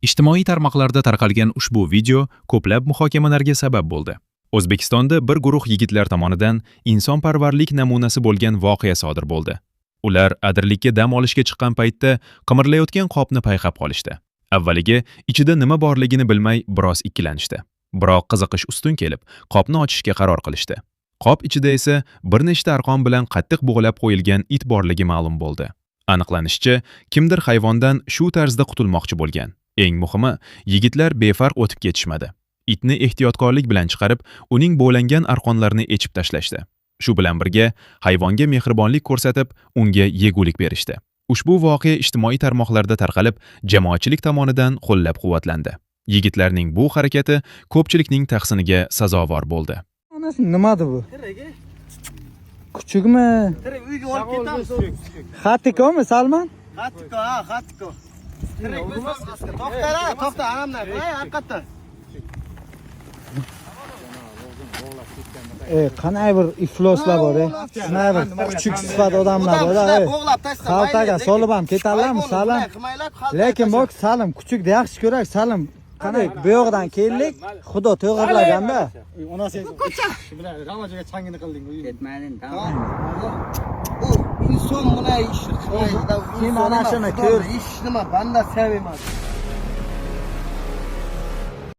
Ijtimoiy tarmoqlarda tarqalgan ushbu video ko'plab muhokamalarga sabab bo'ldi. O'zbekistonda bir guruh yigitlar tomonidan insonparvarlik namunasi bo'lgan voqea sodir bo'ldi. Ular adirlikka dam olishga chiqqan paytda qimirlayotgan qopni payqab qolishdi. Avvaliga ichida nima borligini bilmay biroz ikkilanishdi. Biroq qiziqish ustun kelib, qopni ochishga qaror qilishdi. Qop ichida esa bir nechta arqon bilan qattiq bug'lab qo'yilgan it borligi ma'lum bo'ldi. Aniqlanishicha, kimdir hayvondan shu tarzda qutulmoqchi bo'lgan. Eng muhimi, yigitlar befarq o'tib ketishmadi. Itni ehtiyotkorlik bilan chiqarib, uning bo'langan arqonlarini echib tashlashdi. Shu bilan birga hayvonga mehribonlik ko'rsatib, unga yegulik berishdi. Ushbu voqea ijtimoiy tarmoqlarda tarqalib, jamoatchilik tomonidan qo'llab-quvvatlandi. Yigitlarning bu harakati ko'pchilikning tahsiniga sazovor bo'ldi. Onasi nimadir bu? Tirik. Kuchukmi? Tirik uyga olib ketamiz. Xatikomi, Salman? Xatiko, ha, xatiko. Tirik to'xta, ha, to'xta, anamdan. Ey, haqiqatdan. Qanday bir ifloslar bor, e? Shunday bir kuchuk sifat odamlar bor, e. Bo'g'lab tashlab. Xaltaga solib ham ketadilarmi, Salim? Lekin bok Salim kuchukni yaxshi ko'rak, Salim. Qanday bu yoqdan keldik, Xudo to'g'irlaganda. Onasi bilan ramajaga changini qilding. Ketmadin, tamom. U inson bunday ish qilmaydi. Kim ana shuni ko'r. Ish nima, banda sevmayman.